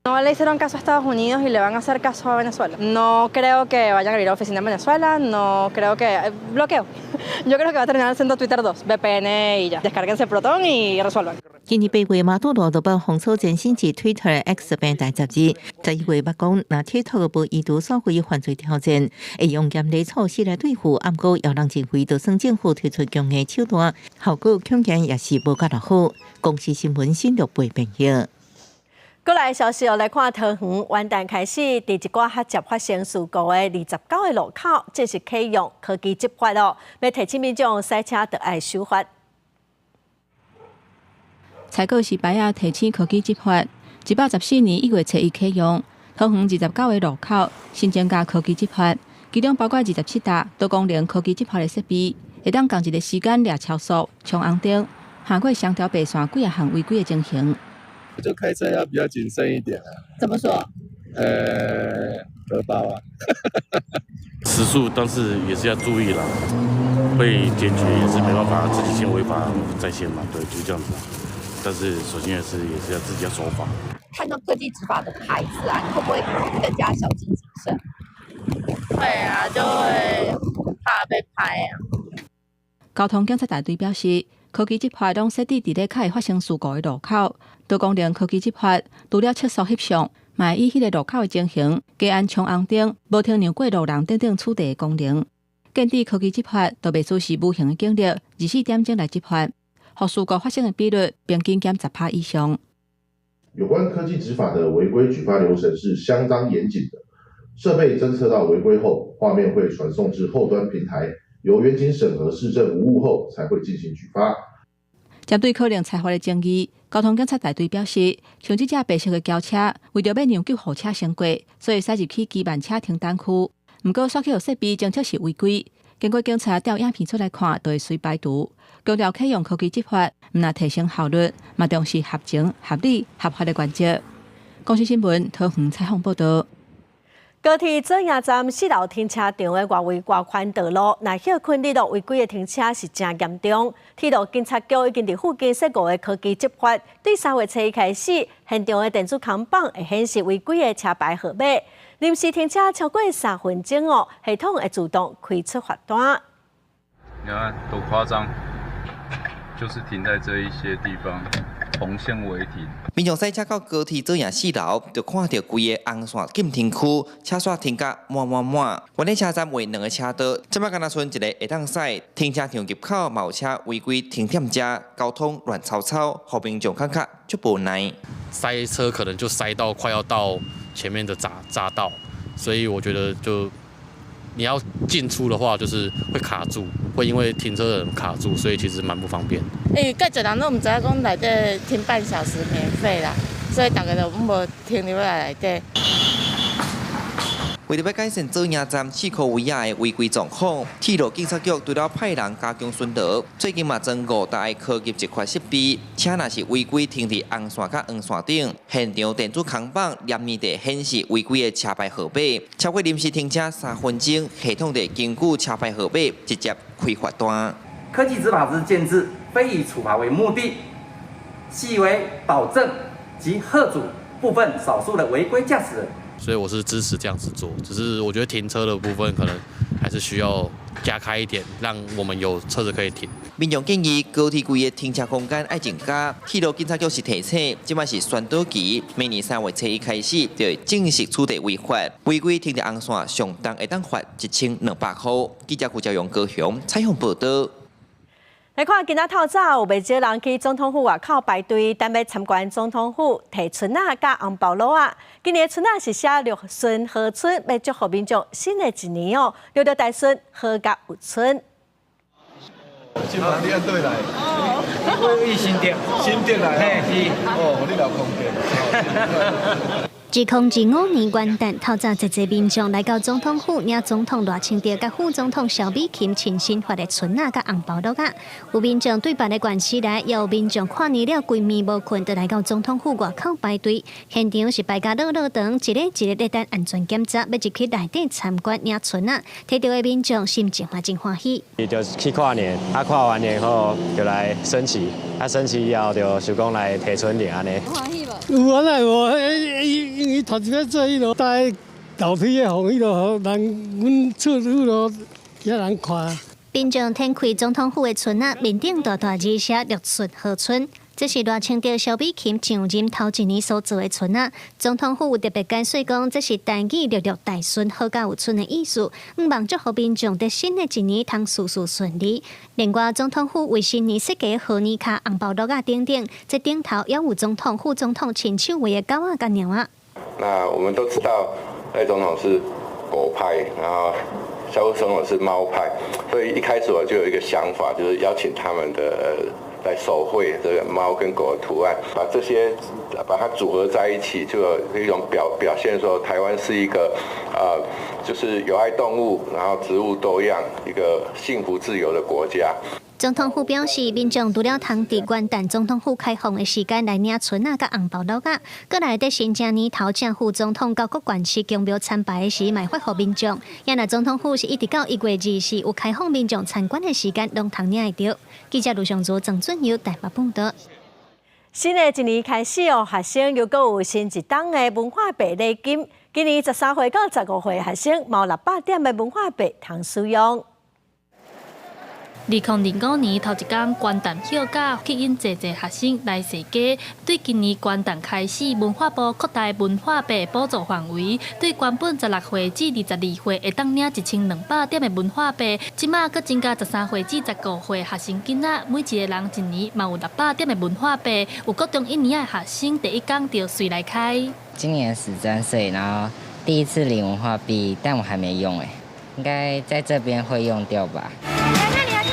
No le hicieron caso a Estados Unidos y le van a hacer caso a Venezuela. No creo que vayan a abrir oficina en Venezuela, no creo que... Bloqueo. Yo creo que va a terminar siendo Twitter 2, VPN y ya. Descárguense Proton y resuelvan. 今年8月，馬杜羅就把封鎖前新制 Twitter X 平台10日，11月捌講，若 TikTok 無移除所謂犯罪挑戰，會用嚴厲措施來對付。毋過，有人認為，就算政府推出強硬手段，效果恐驚也是無較好。公視新聞新錄播編譯。過來消息哦，來看桃園元旦開始，佇一寡較捷發生事故的29個路口正式啟用科技執法哦，欲提醒民眾駛車著愛守法。採告示牌仔提醒科技執法，114年1月初一啟用，桃園29個路口新增加科技執法，其中包括27搭多功能科技執法的設備，會當仝一个時間掠超速、衝紅燈、行過雙條白線幾仔項違規的情形。就開車要比較謹慎一點啊。怎麼說？荷包啊。時速，但是也是要注意啦，被檢舉也是沒辦法，自己先違法在先嘛，對，就這樣子。但是首先也是要自己要守法。看到科技執法的牌子啊，你會不會更加小心謹慎？會啊，就會怕被拍啊。交通警察大隊表示，科技執法攏設置佇咧較會發生事故的路口，多功能科技執法除了測速翕相，嘛會以彼个路口的情形，加按衝紅燈、無停讓過路人等等處罰的功能。建議科技執法都袂輸是無形的警力，24點鐘來執法，予事故發生的比率平均減10%以上。有關科技執法的違規舉發流程是相當嚴謹的，設備偵測到違規後，畫面會傳送至後端平台，由員警審核事證無誤後，才會進行舉發。針對可能裁罰的爭議，交通警察大隊表示，像這隻白色的轎車，為著欲讓救護車先過，所以駛入去機慢車停等區。毋過，煞去予設備偵測是違規，經過警察調影片出來看，就會隨排除。強調啟用科技執法，毋但提升效率，嘛重視合情、合理、合法的原則。公視新聞桃園採訪報導。高鐵左營站四樓停車場的外圍外環道路，若歇睏日落違規的停車是誠嚴重。鐵路警察局已經佇附近設五个科技執法，對3月初一開始，現場的電子扛棒會顯示違規的車牌號碼。臨時停車超過3分鐘哦，系統會自動開出罰單。你看多誇張，就是停在這一些地方，紅線違停。民眾駛車到高鐵左營四樓，就看著規个紅線禁停區，車煞停甲滿滿滿。原來車站為兩个車道，這擺敢若賰一个會當駛，停車場入口嘛有車違規停踮遮，交通亂糟糟，予民眾感覺足無奈。塞車可能就塞到快要到前面的匝道，所以我覺得就你要進出的話，就是會卡住，會因為停車的人卡住，所以其實蠻不方便。因為較濟人攏毋知影講內底停半小時免費啦，所以逐家就無停入來內底。為著欲改善左營站四箍圍仔的違規狀況，鐵路警察局除了派人加強巡邏，最近嘛裝五台科技執法設備，車若是違規停佇紅線佮黃線頂，現場電子扛棒連綿地顯示違規的車牌號碼，超過臨時停車3分鐘，系統就根據車牌號碼直接開罰單。科技執法之建制，非以處罰為目的，係為導正及嚇阻部分少數的違規駕駛人。所以我是支持這樣子做，只是我覺得停車的部分可能還是需要加開一點，讓我們有車子可以停。民眾建議高鐵規个停車空間愛增加，鐵路警察局是提醒，這擺是宣導期，明年3月初一開始就會正式處罰違法，違規停佇紅線上重會當罰1200塊。記者胡兆勇高雄採訪報導。來看今仔透早有袂少人去總統府外口排隊，等欲參觀總統府提春仔佮紅包滷仔。今年春仔是寫六順賀春，欲祝福民眾新的一年哦，六六大順，郝甲有春。今晚你按佗位來？我去新店，新店來。嘿，是。哦，你老空間。2025年元旦透早，濟濟民眾來到總統府領總統賴清德佮副總統蕭美琴親身發的春仔佮紅包滷仔。有民眾對別个縣市來，也有民眾跨年了規暝無睏，就來到總統府外口排隊。現場是排甲落落長，一个一个咧等安全檢查，欲入去內底參觀領春仔。提著的民眾心情嘛真歡喜。伊就去跨年，啊跨完年後就來升旗，啊升旗以後就想講來提春聯按呢。歡喜無？有啊，哪會無？因為頭一擺做彼落，帶豆皮的予彼落，予人阮厝彼落遐人看。民眾展開總統府的春仔，面頂大大字寫六順賀春，這是賴清德、蕭美琴上任頭一年所做的春仔。總統府有特別解說講，這是台語六六大順郝甲有春的意思，向望祝福民眾佇新的一年通事事順利。另外，總統府為新年設計賀年卡、紅包滷仔等等，這頂頭也有總統、副總統親手畫的狗仔佮貓仔。那我們都知道賴總統是狗派，然後蕭副總統是貓派，所以一開始我就有一個想法，就是邀請他們的來手繪這個貓跟狗的圖案，把這些把它組合在一起，就有一種表現說台灣是一個就是友愛動物，然後植物多樣，一個幸福自由的國家。總統府表示，民眾除了通佇元旦總統府開放的時間來領春仔佮紅包滷仔，閣來佇新正年頭正副總統到各縣市宮廟參拜的時，嘛會發予民眾。也若總統府是一直到1月24有開放民眾參觀的時間，攏通領會著。記者盧尚卓、鄭俊佑台北報導。新的一年開始哦，學生又閣有新一檔的文化幣禮金。今年13歲到15歲學生，嘛有600點的文化幣通使用。2025年頭一工，元旦歇假，吸引濟濟學生來踅街。對今年元旦開始，文化部擴大文化幣補助範圍，對原本16歲至22歲會當領1200點的文化幣，這馬閣增加13歲至15歲學生囡仔，每一个人一年嘛有六百點的文化幣。有國中一年的學生第一工就隨來開。今年13歲，然後第一次領文化幣，但我還沒用誒，應該在這邊會用掉吧。你來看，你來看，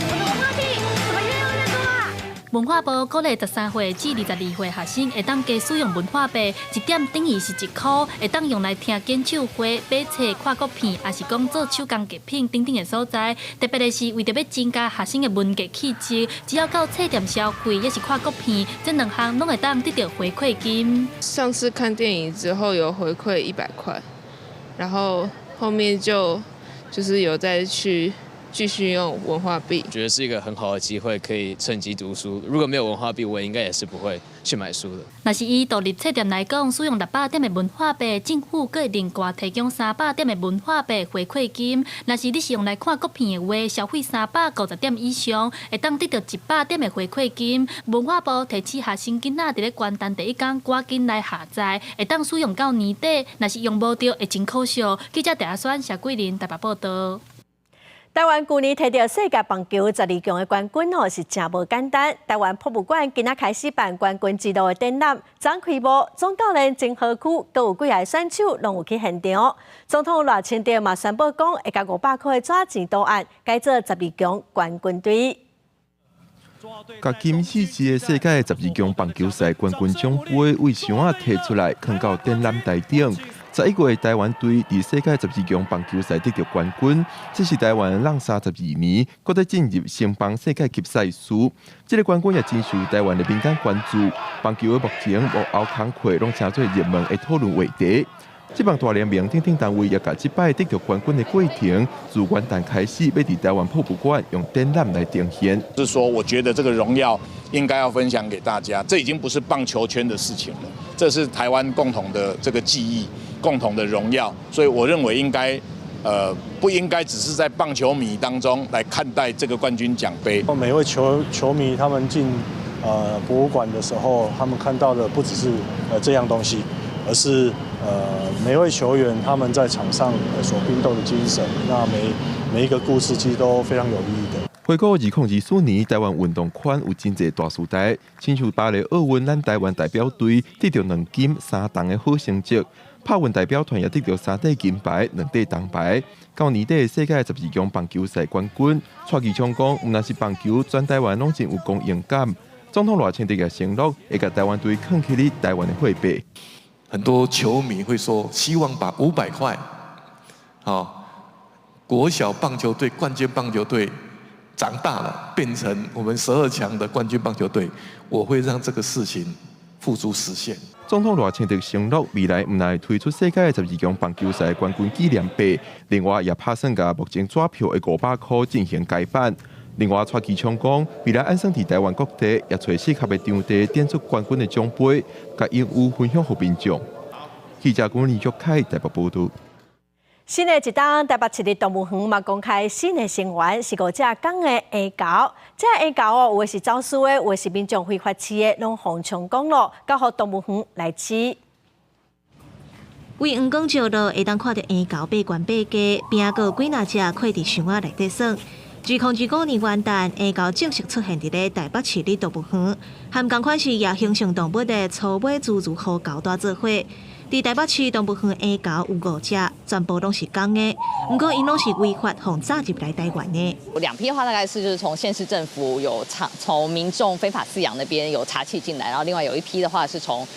我的文化幣怎麼越用越多啊？文化部鼓勵13歲至22歲學生會當加使用文化幣，一點等於是1箍，會當用來聽演唱會、買冊、看國片，抑是講做手工藝品等等的所在。特別的是，為著欲增加學生的文藝氣質，只要到冊店消費，抑是看國片，這兩項攏會當得著回饋金。上次看電影之後有回饋100塊，然後後面就是有再去繼續用文化幣。覺得是一個很好的機會，可以趁機讀書。如果沒有文化幣，我應該也是不會去買書的。若是以獨立冊店來講，使用六百點的文化幣，政府閣會另外提供300點的文化幣回饋金。若是你是用來看國片的話，消費350點以上，會當得著100點的回饋金。文化部提醒學生囡仔佇咧元旦第一工趕緊來下載，會當使用到年底。若是用無著，會真可惜。記者鄭阿選、謝桂林台北報導。台灣舊年摕著世界棒球十二強的冠軍哦，是誠無簡單。台灣博物館今仔開始辦冠軍之路的展覽，昨開幕，總教練曾荷駒，閣有幾个選手攏有去現場。總統賴清德嘛宣布講，會共500箍的紙錢圖案改做十二強冠軍隊。共金四支的世界十二強棒球賽冠軍獎盃對箱仔提出來，囥到展覽台頂。11月，台灣隊佇世界十二強棒球賽得著冠軍，這是台灣櫳32年，閣再進入升棒世界級賽事。這个冠軍也真受台灣的民間關注。棒球的幕前幕後工課攏成做熱門的討論話題。職棒大聯盟等等單位也共這擺得著冠軍的過程，自元旦開始，欲佇台灣博物館用展覽來呈現。是說，我覺得這個榮耀應該要分享給大家。這已經不是棒球圈的事情了，這是台灣共同的這個記憶。共同的榮耀，所以我認為應該，不應該只是在棒球迷當中來看待這個冠軍獎盃。每位球迷他們進博物館的時候，他們看到的不只是這樣東西，而是每位球員他們在場上所拼鬥的精神。那每一個故事其實都非常有意義的。回顧2024年，台灣運動圈有真濟大時代，親像巴黎奧運，咱台灣代表隊得著2金3銅的好成績。拍運代表團也得著三塊金牌、兩塊銅牌。到年底世界十二強棒球賽冠軍，蔡其昌講，毋但是棒球，全台灣攏真有光榮感。總統賴清德也承諾，會共台灣隊囥起佇台灣的貨幣。很多球迷會說，希望把500塊，好，國小棒球隊冠軍棒球隊長大了，變成我們12強的冠軍棒球隊，我會讓這個事情付諸實現。總統賴清德承諾，未來毋但會推出世界十二強棒球賽冠軍紀念幣，另外也拍算共目前紙票的500箍進行改版。另外，蔡其昌講，未來按算佇台灣各地也揣適合的場地，展出冠軍的獎盃，共榮譽分享予民眾。記者郭林玉凱台北報導。新的一冬，台北市立動物園嘛公開新的成員是五隻公的黑猴。這黑猴哦，有的是走私的，有的是民眾非法飼的，攏予充公囉，交予動物園來飼。為陽光照落，會當看著黑猴爬懸爬低，邊仔閣有幾若隻綣佇箱仔內底耍。2025年元旦，黑猴正式出現佇咧台北市立動物園，和仝款是野行性動物的粗尾侏儒虎猴帶做伙。佇台北市動物園黑猴有五隻，全部攏是公的，毋過𪜶攏是違法予炸入來台灣的。兩批的話，大概是就是從縣市政府有查，從民眾非法飼養那邊有查緝進來，然後另外有一批的話是從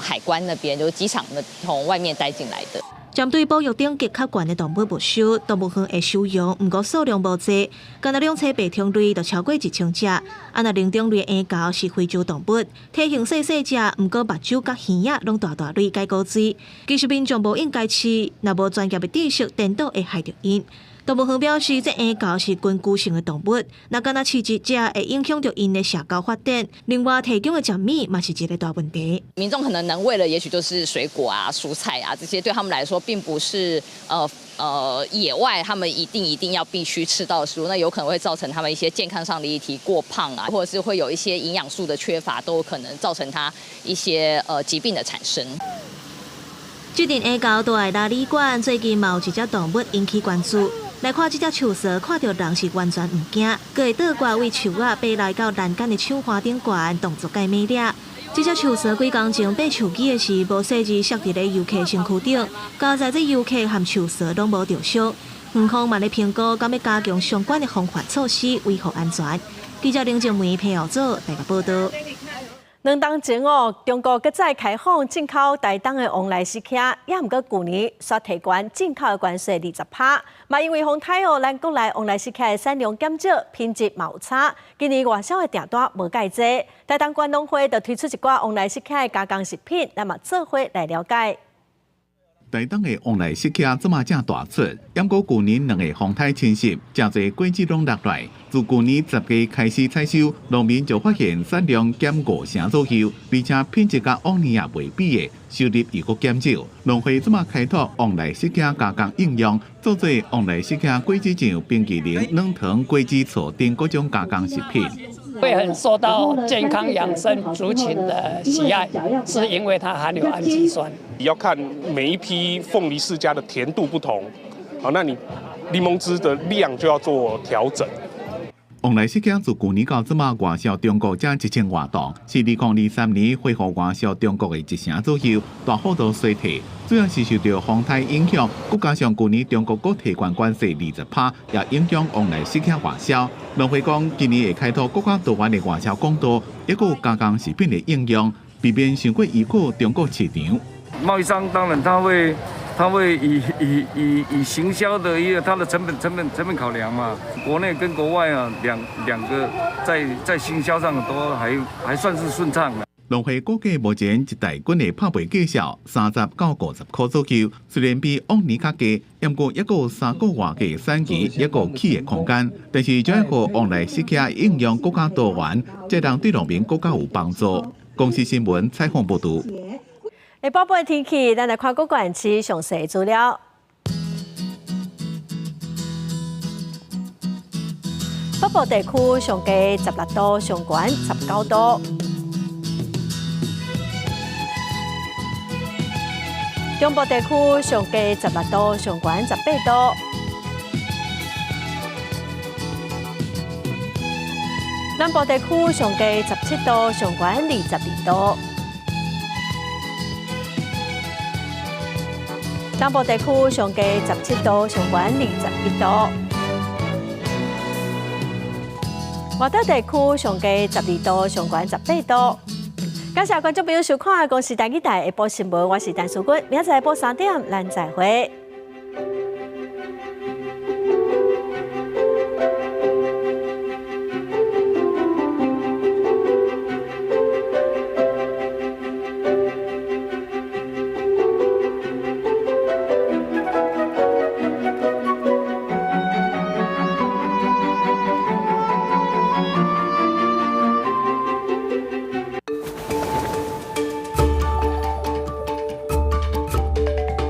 海關那邊，就是機場那從外面帶進來的。針對保育等級較懸的動物沒收，動物園會收容，毋過數量無濟，干焦兩棲爬蟲類就超過1000隻。啊，若靈長類黑猴是非洲動物，體型細細隻，毋過目睭佮耳仔攏大大蕊佮古錐。其實民眾無應該飼，若無專業的知識，顛倒會害著𪜶。動物園表示，這嬰猴是群居性的動物，若干焦飼一隻會影響著𪜶的社交發展。另外，提供的食物嘛是一个大問題。民眾可能能餵的，也許就是水果啊、蔬菜啊這些，對他們來說並不是野外他們一定一定要必須吃到的食物，那有可能會造成他們一些健康上的議題，過胖啊，或者是會有一些營養素的缺乏，都有可能造成他一些疾病的產生。這陣嬰猴蹛佇旅館，最近嘛有一隻動物引起關注。來看這隻樹趖，看著人是完全毋驚，閣會倒掛佇樹仔爬來到欄杆的窗花頂懸，動作蓋美麗。這隻樹趖幾工前爬樹枝的時，無細膩摔佇咧遊客身軀頂，佳哉這遊客和樹趖攏無著傷。園方嘛咧評估，敢欲加強相關的防範措施，維護安全。記者林靜梅、彭耀祖台北報導。2冬前哦，中國閣再開放進口台東的旺來釋茄，也毋過舊年煞提懸進口的關稅20%，嘛因為風颱哦，咱國內旺來釋茄的產量減少，品質嘛有差。今年外銷的訂單無蓋濟，台東縣農會就推出一寡旺來釋茄的加工食品，咱嘛做伙來了解。台東的旺來釋茄這馬正大出，毋過舊年兩个風颱侵襲，誠濟果子攏落來。自舊年10月開始採收，農民就發現產量減5成左右，而且品質佮往年也袂比的，收入又閣減少。農會這馬開拓旺來釋茄加工應用，做做旺來釋茄果子醬、冰淇淋、軟糖、果子醋等各種加工食品。會很受到健康養生族群的喜愛，是因為它含有氨基酸。要看每一批鳳梨釋迦的甜度不同，好，那你檸檬汁的量就要做調整。旺來釋茄自舊年到這馬外銷中國才1000外噸，是2023年恢復外銷中國的1成左右，大幅度衰退。主要是受著風颱影響，閣加上舊年中國閣提懸關稅20%，也影響旺來釋茄外銷。農會講，今年會開拓閣較多元的外銷管道，抑閣有加工食品的應用，避免傷過依靠中國市場。貿易商當然他會以行銷的一個他的成本考量嘛，國內跟國外啊兩個在行銷上都還算是順暢的。農會估計目前一大斤的拍賣價數30到50塊左右，雖然比往年較低，毋過抑閣有3個外的產期，抑閣有起的空間。但是這予旺來釋茄應用閣較多元，這通對農民閣較有幫助。公視新聞採訪報導。下晡的天氣，咱來看各縣市詳細資料。北部地區上低16度，上懸19度。中部地區上低16度，上懸18度。南部地區上低17度，上懸22度。東部地區上低17度，上懸21度。外島地區上低12度，上懸18度。感謝觀眾朋友收看《公視台語台》下晡新聞，我是陳淑君，明仔載下晡3點，咱再會。